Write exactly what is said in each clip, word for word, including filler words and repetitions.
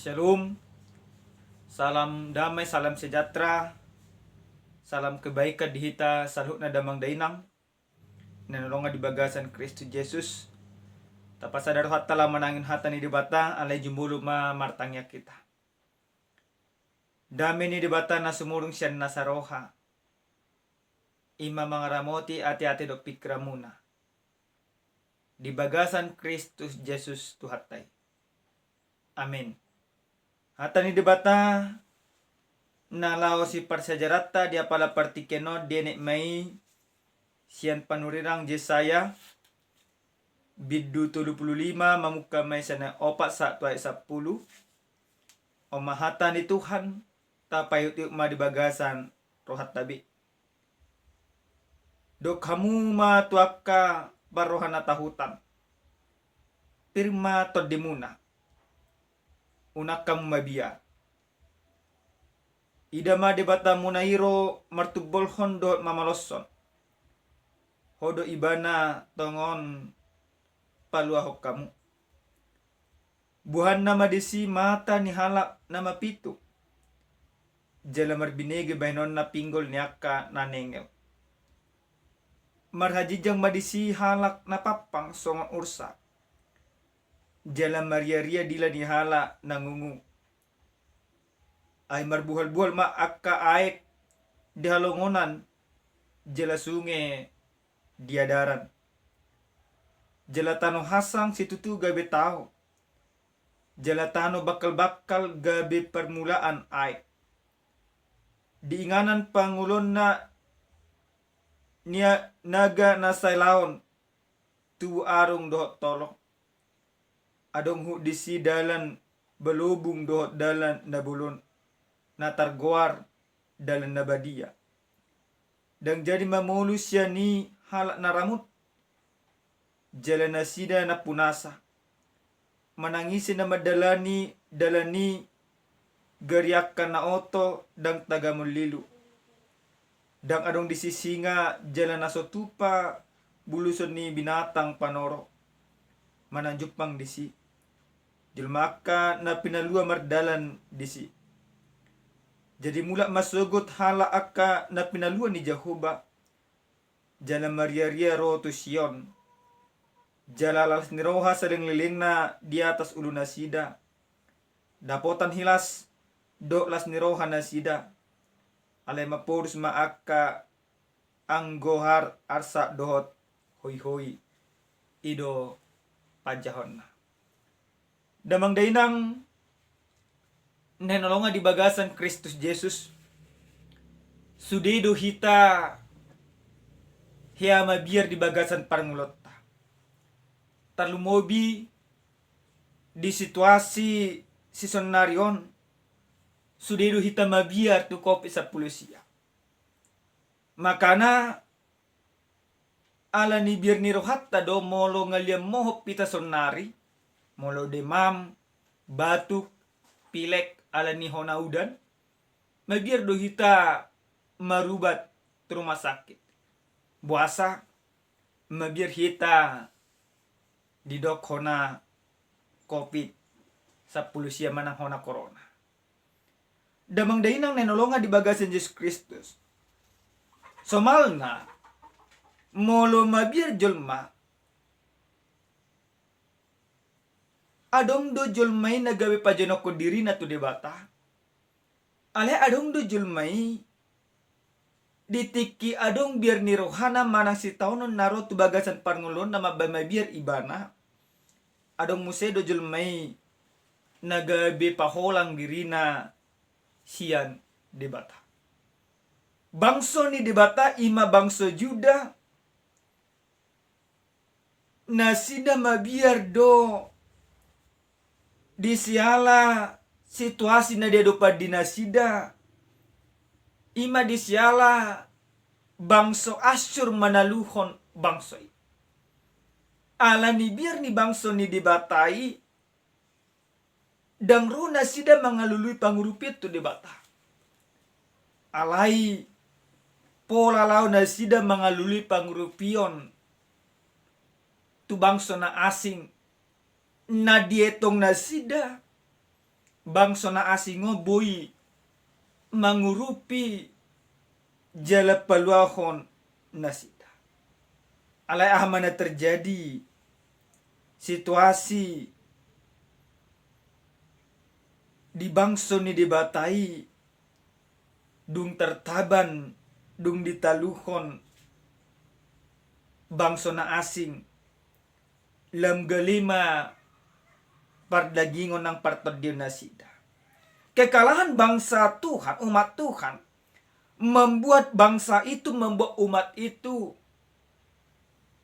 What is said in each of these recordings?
Shalom. Salam damai, salam sejahtera, salam kebaikan di hita saluhutna damang dainang na hinaholongan di bagasan Kristus Jesus. Tapasada rohanta laho manangihon hata ni Debata, alai jumolo ma martangiang hita. Dame ni Debata na sumurung sian nasa roha, i ma mangaramoti ateate dohot pingkiranmuna di bagasan Kristus Jesus Tuhanta i. Amen. Hata ni Debata na laho siparsiajaranta di apala partingkian on dienet ma i sian panurirang Jesaya bindu tolu pulu lima, mamungka ma i sian ayat opat sahat tu ayat sampulu. On ma hata ni Tuhan, tapaihutihut ma di bagasan rohanta be. Dok hamu ma tu angka parroha na tahutan, pir ma tondimuna, unang hamu mabiar. Ida ma Debatamuna i ro martumbolhon dohot mamaloshon. Ho do Ibana tongon paluahon hamu. Buhanna ma disi mata ni halak na mapitu, jala marbinege bahenonna pinggol ni angka na nengel. Marhajinjang ma disi halak na pampang songon ursa, jala mariaria dila ni halak na ngungu. Ai marbuhalbuhal ma angka aek di halongonan, jala sunge di adaran. Jala tano hasang situtu gabe tao, jala tano bangkalbangkal gabe parmulaan aek. Di inganan pangulonna ni a-, naga na sailaon tubu arung dohot tolong. Adong huhut disi dalan balobung dohot dalan na bolon, na targoar dalan na badia. Ndang jadi mamolu sian i halak na ramut, jala nasida nampunasa. Manang ise na mandalani dalan i, gari angka na oto ndang tagamon lilu. Ndang adong disi singa jala na so tupa buluson ni binatang panoro, manang jumpang disi. Jolma angka na pinalua mardalan disi. Jadi mulak ma sogot halak angka na pinalua ni Jahowa, jala mariaria ro tu Sion. Jala las ni roha salelenglelengna di atas ulunasida. Dapotan hilas dohot las ni roha nasida. Alai mamporus ma angka anggo har-, arsak dohot hoihoi. I do panjahonna. Damang dainang na hinaholongan di bagasan Kristus Jesus, sude do hita hea mabiar di bagasan parngoluonta. Tarlumobi di situasi sisonari on, sude do hita mabiar tu Covid sampulu sia. Makana ala ni biar ni rohanta do molo ngalian mohop hita sonnari, molo demam, batuk, pilek ala ni hona udan, mabiar do hita marubat tu rumah sakit. Boasa mabiar hita didok hona Covid sampulu sia manang hona korona. Damang dainang na hinaholongan di bagasan Jesus Kristus. Somalna, molo mabiar jolma, adong do jolma i na gabe pajonokhon dirina tu Debata. Alai adong do jolma i, di tingki adong biar ni rohana manang sitaonon na ro tu bagasan parngoluonna mambahen mabiar ibana, adong muse do jolma i na gabe paholang dirina sian Debata. Bangso ni Debata i ma bangso Juda, nasida mabiar do di siala situasi na diadopan di nasida, i ma di siala bangso Assur manaluhon bangso i. Ala ni biar ni bangso ni Debata i, ndang ro nasida mangalului pangurupion tu Debata. Alai pola laho nasida mangalului pangurupion tu bangso na asing, na dietong nasida bangso na asing on boi mangurupi jala paluahon nasida. Alai aha ma na terjadi? Situasi di bangso ni Debata i dung tartaban, dung ditaluhon bangso na asing, lam gale ma pardagingon nang partondion nasida. Kekalahan bangsa Tuhan, umat Tuhan, membuat bangsa itu, membuat umat itu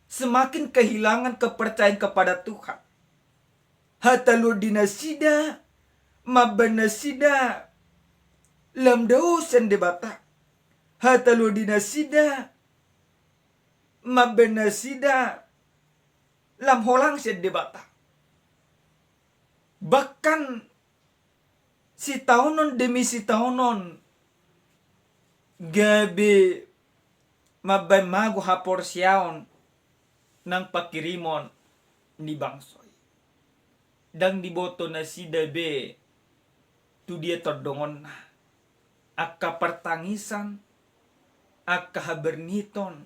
semakin kehilangan kepercayaan kepada Tuhan. Hataluhon di nasida, mambaen nasida lam dao sian Debata. Hataluhon di nasida, mambaen nasida lam holang sian Debata. Bahkan sitaonon demi sitaonon gabe mambaen mago haporseaon nang pangkirimon ni bangso i. Ndang diboto nasida be tu dia tondongonna. Angka partangisan, angka haberniton,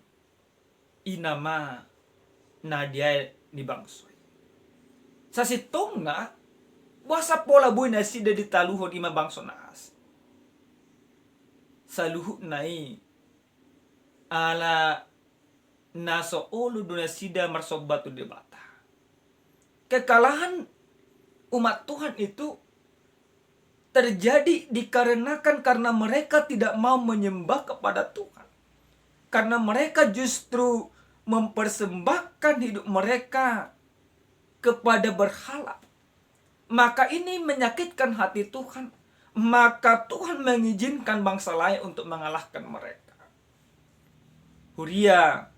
i nama na diae ni bangso i. Sasintongna, boasa pola boi nasida ditaluhon i ma bangso na asing? Saluhutna i ala na so olo do nasida marsomba tu Debata. Kekalahan umat Tuhan itu terjadi dikarenakan karena mereka tidak mau menyembah kepada Tuhan. Karena mereka justru mempersembahkan hidup mereka kepada berhala. Maka ini menyakitkan hati Tuhan. Maka Tuhan mengizinkan bangsa lain untuk mengalahkan mereka. Huria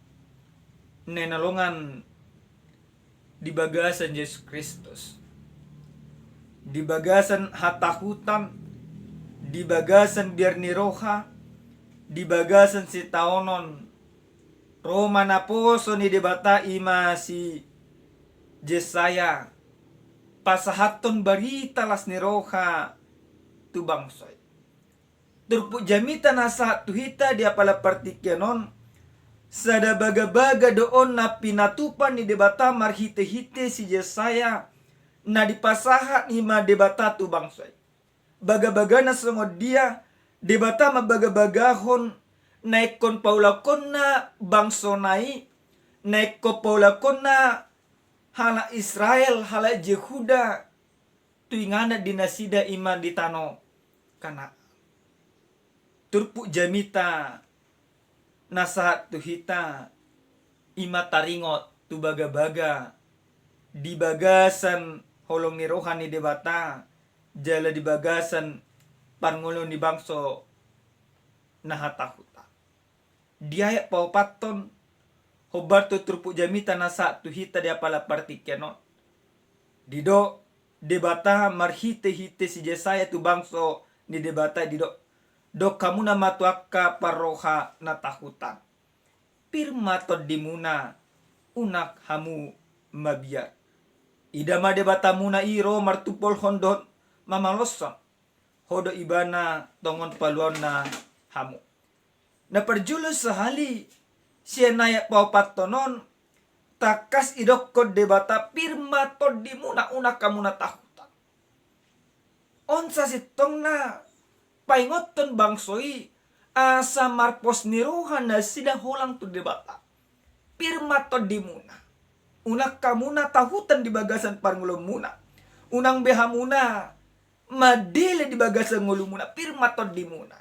na hinaholongan di bagasan Jesus Kristus, di bagasan hatahutan, di bagasan biar ni roha, di bagasan sitaonon, ro ma naposo ni Debata, i ma si Jesaya, pasahathon barita las ni roha tu bangso i. Turpuk jamita na sahat tu hita di apala partingkian on, sada bagabaga do on na pinatupa ni Debata marhitehite si Jesaya, na dipasahat i ma Debata tu bangso i. Bagabagana songon dia? Debata mambagabagahon na ingkon paulakhonna bangsona i, na ingkon paulakhonna halak Israel, halak Jehuda, tu inganan di nasida, i ma di tano Kanaan. Turpuk jamita na sahat tu hita, i ma taringot tu bagabaga di bagasan holong ni roha ni Debata jala di bagasan parngoluon ni bangso na hatahutan. Di ayat paopathon hombar tu turpuk jamita na sahat tu hita di apala partingkian on, didok Debata marhitehite si Jesaya tu bangso ni Debata, didok: Dok hamuna ma tu angka parroha na tahutan: Pir ma tondimuna, unang hamu mabiar. Ida ma Debatamuna i ro martumpolhon dohot mamaloshon. Ho do Ibana tongon paluaonna hamu. Na parjolo sahali, sian ayat paopathon on, tangkas idokkon Debata: Pir ma tondimuna, unang hamuna tahutan. On sasintongna paingothon bangso i asa marpos ni roha nasida holang tu Debata. Pir ma tondimuna, unang hamuna tahutan di bagasan parngoluonmuna. Unang be hamuna mandele di bagasan ngolumuna, pir ma tondimuna.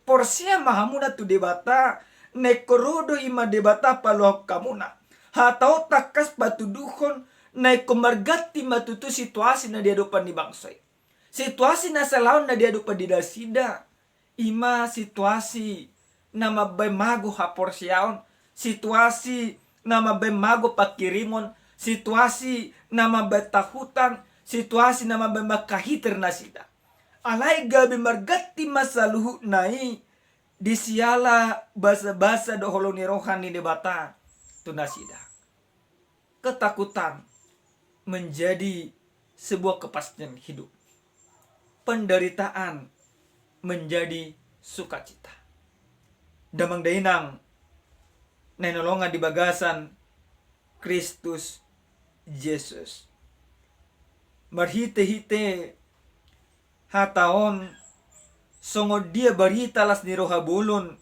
Porsea ma hamuna tu Debata, na ingkon ro do i ma Debata paluahon hamuna. Hata on tangkas patuduhon na ingkon marganti ma tutu situasi na diadopan ni bangso i. Situasi na salaon na diadopan ni nasida, i ma situasi na mambaen mago haporseaon, situasi na mambaen mago pangkirimon, situasi na mambaen tahutan, situasi na mambaen mangkahiter nasida. Alai gabe marganti ma saluhutna i di siala basabasa dohot holong ni roha ni Debata tu nasida. Ketakutan menjadi sebuah kepastian hidup. penderitaan menjadi sukacita. Damang dainang na hinaholongan di bagasan Kristus Jesus. Marhite-hite hata on, songon dia barita las ni roha bolon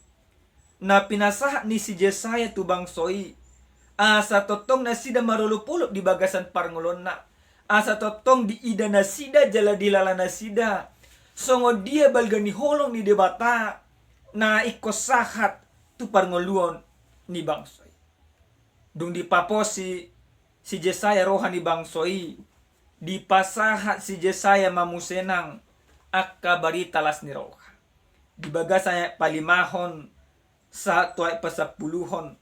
na pinasahat ni si Jesaya tu bangso i, asa tongtong nasida marolopolop di bagasan parngoluonna, asa tongtong diida nasida jala dilala nasida songon dia balga ni holong ni Debata na ingkon sahat tu parngoluon ni bangso i. Dung dipaposi si Jesaya roha ni bangso i, dipasahat si Jesaya ma muse nang angka barita las ni roha. Di bagasan ayat palimahon sahat tu ayat pasampuluhon,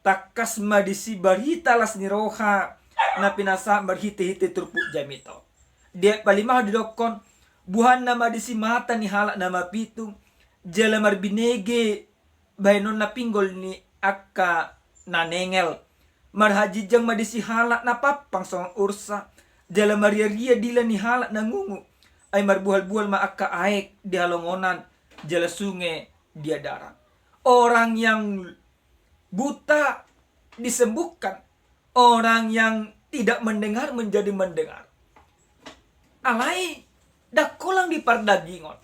tangkas ma disi barita las ni roha na pinasahat marhite-hite turpuk jamita on. Di ayat palimahon didokkon, buhanna ma disi mata ni halak na mapitung, jala marbinege bahenonna pinggol ni angka na nengel. Marhajinjang ma disi halak na pampang songon ursa, jala mariaria dila ni halak na ngungu. Ai marbuhal-buhal ma angka aek di halongonan, jala sunge di adaran. Orang yang buta disembuhkan, orang yang tidak mendengar menjadi mendengar. Alai ndang holan di pardagingon,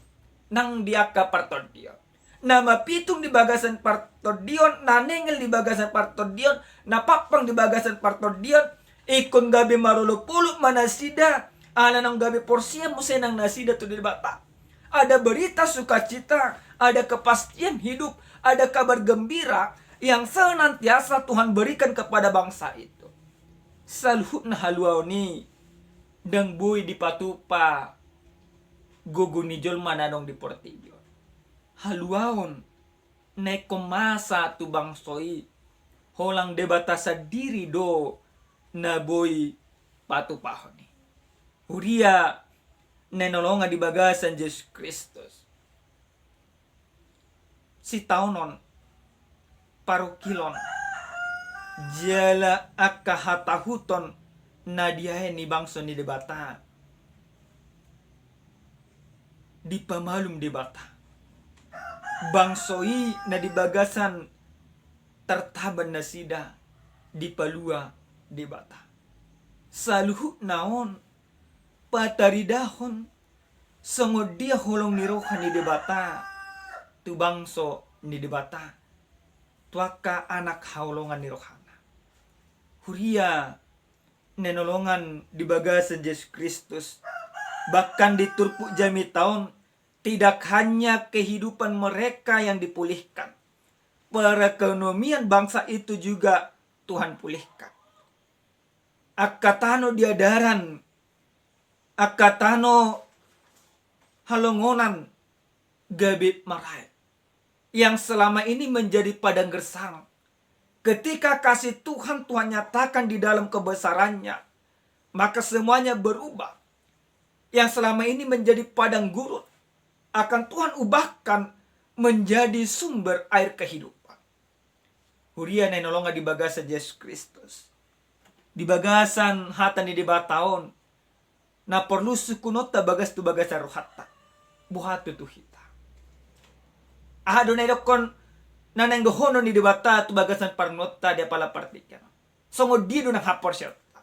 nang di angka partondion. Na mapitung di bagasan partondion, na nengel di bagasan partondion, na pampang di bagasan partondion, ingkon gabe marolopolop ma nasida, ala naung gabe porsean muse nang nasida tu Debata. Ada berita sukacita, ada kepastian hidup, ada kabar gembira yang senantiasa Tuhan berikan kepada bangsa itu. Saluhutna haluaon i ndang boi dipatupa gogo ni jolma na adong di portibi on. Haluaon na ingkon masa tu bangso i, holan Debata sandiri do na boi patupahon i. Huria na hinaholongan di bagasan Jesus Kristus, sitaonon, parungkilon, jala angka hatahuton na diae ni bangso ni Debata dipamalum Debata. Bangso i na di bagasan tartaban nasida dipalua Debata. Saluhutna on pataridahon songon dia holong ni roha ni Debata tu bangso ni Debata, tu angka anak haholongan ni rohana. Huria na hinaholongan di bagasan Jesus Kristus, bahkan di turpuk jamita on, tidak hanya kehidupan mereka yang dipulihkan, perekonomian bangsa itu juga Tuhan pulihkan. Angka tano di adaran, angka tano halongonan gabe maraek, yang selama ini menjadi padang gersang. Ketika kasih Tuhan, Tuhan nyatakan di dalam kebesarannya, maka semuanya berubah. Yang selama ini menjadi padang gurun akan Tuhan ubahkan menjadi sumber air kehidupan. Huria na hinaholongan di bagasan Jesus Kristus, di bagasan hata ni Debata on, na porlu sungkunonta bagas tu bagasan rohanta, boha tutu hita? Aha do na didokkon na naeng dohonon ni Debata tu bagasan parngoluonta di apala partingkian on? Songon dia do nang haporseaonta?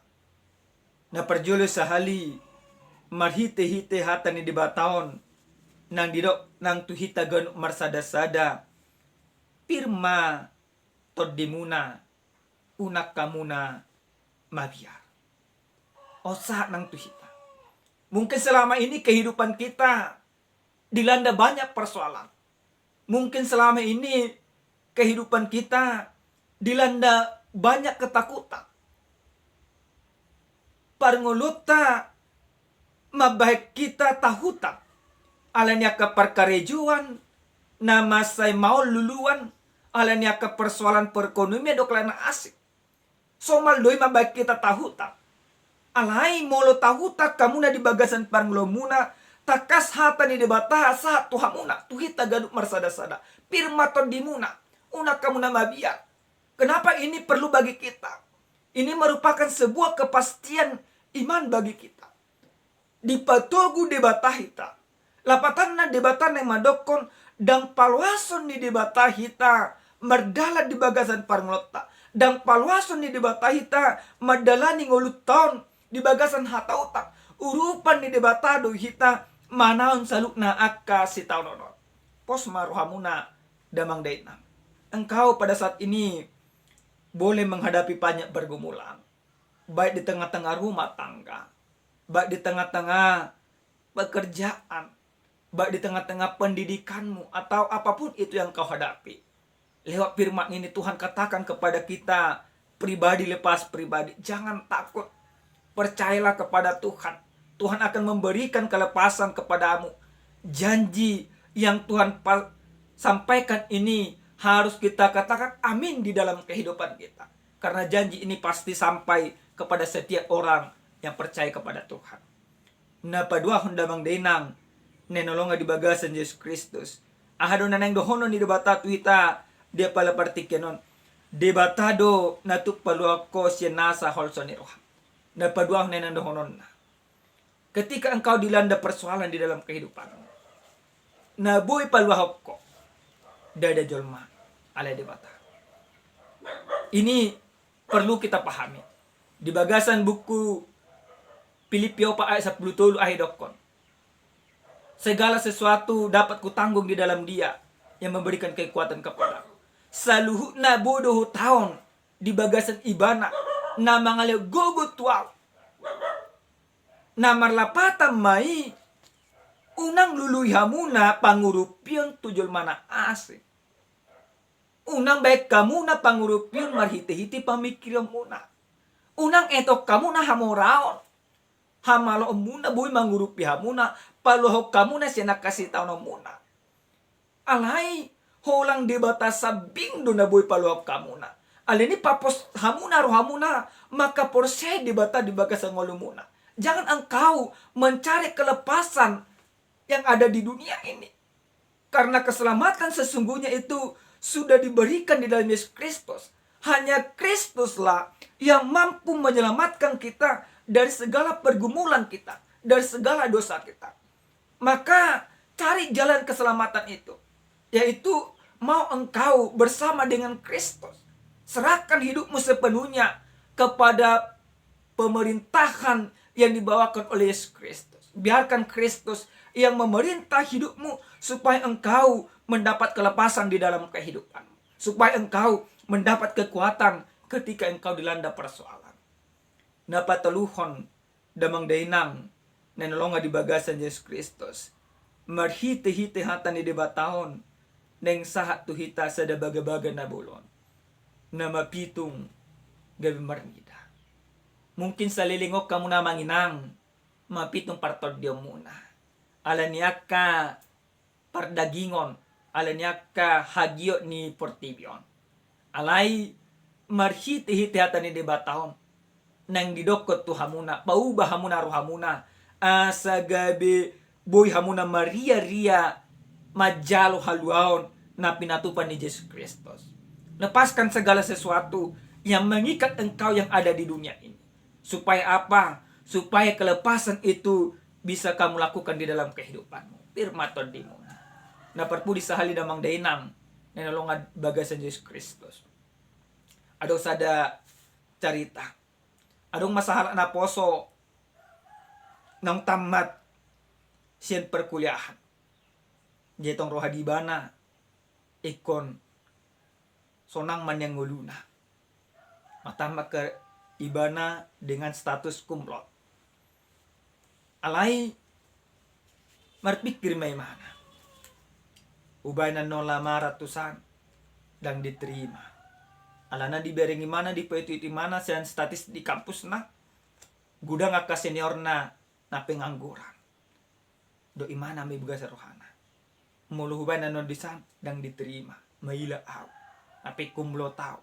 Na parjolo sahali, marhite-hite hata ni Debata on, nang didok nang tu hita ganup marsada-sada, pir ma tondimuna, unang hamuna mabiar. On sahat nang tu hita. Mungkin selama ini kehidupan kita dilanda banyak persoalan. Mungkin selama ini kehidupan kita dilanda banyak ketakutan. Parngoluonta mambahen hita tahutan ala ni angka parkarejoan na mansai maol luluan, ala ni angka persoalan perekonomian dohot na asing. Somal do i mambahen hita tahutan. Alai molo tahutan hamuna di bagasan parngoluonmuna, tangkas hata ni Debata sahat tu hamuna, tu hita ganup marsada-sada. Pir ma tondimuna, unang hamuna mabiar. Kenapa ini perlu bagi kita? Ini merupakan sebuah kepastian iman bagi kita. Dipatogu Debata hita Lapatanna Debata naeng mandokkon, ndang paloason ni Debata hita mardalan di bagasan parngoluonta, ndang paloason ni Debata hita mandalani ngolunta on di bagasan hatahuta. Urupan ni Debata do hita manaon saluhutna angka sitaonon on. Pos ma rohamuna damang dainang. Engkau pada saat ini boleh menghadapi banyak pergumulan, baik di tengah-tengah rumah tangga, baik di tengah-tengah pekerjaan, baik di tengah-tengah pendidikanmu, atau apapun itu yang kau hadapi. Lewat firman ini Tuhan katakan kepada kita pribadi lepas pribadi, jangan takut. Percayalah kepada Tuhan. Tuhan akan memberikan kelepasan kepadamu. Janji yang Tuhan pa-, sampaikan ini harus kita katakan amin di dalam kehidupan kita. Karena janji ini pasti sampai kepada setiap orang yang percaya kepada Tuhan. Na paduahon damang dainang na hinaholongan di bagasan Jesus Kristus. Aha do na naeng dohonon ni Debata tu hita di apala partingkian on? Debata do na tuk paluahon ho sian nasa holso ni roham. Na paduahon na naeng dohononna. Ketika engkau dilanda persoalan di dalam kehidupan, na boi paluahon ho ndada jolma, alai Debata. Ini perlu kita pahami. Di bagasan buku Pilippi opat ayat sampulu tolu, aha didokkon? Segala sesuatu dapat kutanggung di dalam Dia yang memberikan kekuatan kepadaku. Saluhutna boi do hutaon di bagasan Ibana na mangalehon gogo tu ahu. Na marlapatan ma i, unang lului hamuna pangurupion tu jolma na asing. Unang baen hamuna pangurupion marhitehite pamingkironmuna. Unang eton hamuna hamoraon. Hamaloonmuna boi mangurupi hamuna, paluahon hamuna sian angka sitaononmuna. Alai holang Debata sambing do na boi paluahon hamuna. Alani i papos hamuna rohamuna, mangkaporseai Debata di bagasan ngolumuna. Jangan engkau mencari kelepasan yang ada di dunia ini. Karena keselamatan sesungguhnya itu sudah diberikan di dalam Yesus Kristus. Hanya Kristuslah yang mampu menyelamatkan kita dari segala pergumulan kita, dari segala dosa kita. Maka cari jalan keselamatan itu, yaitu mau engkau bersama dengan Kristus. Serahkan hidupmu sepenuhnya kepada pemerintahan yang dibawakan oleh Yesus Kristus. Biarkan Kristus yang memerintah hidupmu supaya engkau mendapat kelepasan di dalam kehidupan. Supaya engkau mendapat kekuatan ketika engkau dilanda persoalan. Na patoluhon damang dainang na hinaholongan di bagasan Jesus Kristus. Marhitehite hata ni Debata on naeng sahat tu hita sada bagabaga na bolon. Na mapitung gabe marnida. Mungkin saleleng on hamuna amang inang mapitung partondionmuna. Alani angka pardagingon, alani angka hagiot ni portibi on. Alai marhitehite hata ni Debata on naeng didokkon tu hamuna, pauba hamuna rohamuna, asa gabe boi hamuna mariaria manjalo haluaon na pinatupa ni Jesus Kristus. Lepaskan segala sesuatu yang mengikat engkau yang ada di dunia ini. Supaya apa? Supaya kelepasan itu bisa kamu lakukan di dalam kehidupanmu. Pir ma tondimuna. Na parpudi sahali damang dainang na hinaholongan bagasan Jesus Kristus. Adong sada carita. Adong ma sahalak naposo naung tammat sian perkuliahan. Jadi tong roha di ibana ingkon sonang ma nian ngoluna. Matammat ke ibana dengan status cum laude. Alai marpingkir ma imana. Hubaen annon lamaran tusan ndang diterima. Alana dibereng imana, dipaihut imana sian statis di kampusna. Godang angka seniorna na pengangguran. Dohot imana ma i bagasan rohana. Molo hubaen annon disan ndang diterima, maila au. Hape cum laude au.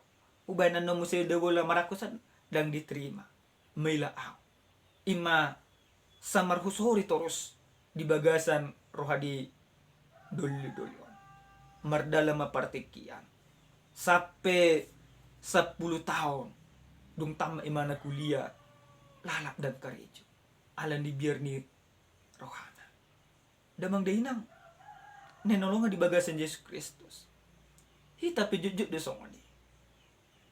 Hubaen annon muse do bola marangkusan ndang diterima, maila au. Ima samarhusori torus di bagasan roha ni dolidoli on. Mardalan ma partingkian. Sampe sampulu taon dung tammat imana kuliah, lalap ndang karejo. Alani biar ni rohana. Damang dainang na hinaholongan di bagasan Jesus Kristus, hita pe jotjot do songon i.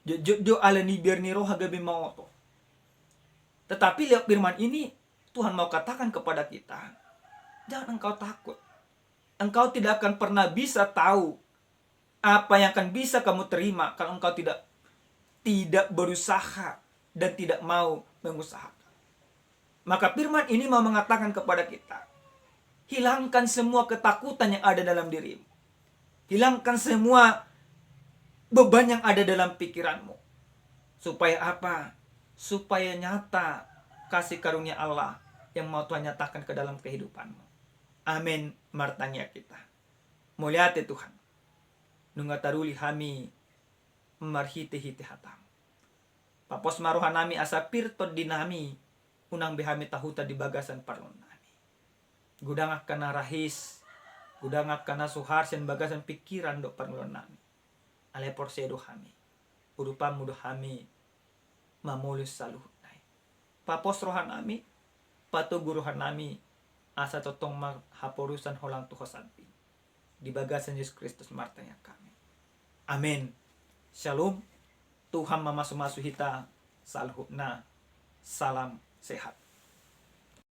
Jotjot do ala ni biar ni roha gabe maoto. Tetapi lewat firman ini, Tuhan mau katakan kepada kita, jangan engkau takut. Engkau tidak akan pernah bisa tahu apa yang akan bisa kamu terima kalau engkau tidak tidak berusaha dan tidak mau mengusahakan. Maka firman ini mau mengatakan kepada kita, hilangkan semua ketakutan yang ada dalam dirimu. Hilangkan semua beban yang ada dalam pikiranmu. Supaya apa? Supaya nyata kasih karunia Allah yang mau Tuhan nyatakan ke dalam kehidupanmu. Amin. Martangiang hita. Mauliate Tuhan, nunga taruli hami marhitehite hatamu. Papos ma rohanami asa pir tondinami, unang be hami tahuta di bagasan parngoluonnami. Godang angka na rahis, godang angka na suhar sian bagasan pikiran dohot parngoluonnami. Alai porsea do hami, urupanmu do hami mamolus saluhutna i. Papos rohanami, patogu rohanami, asa tongtong ma haporusan holan tu ho sambing. Di bagasan Jesus Kristus martangiang hami. Amin. Shalom. Tuhan mamasumasu hita saluhutna. Salam sehat.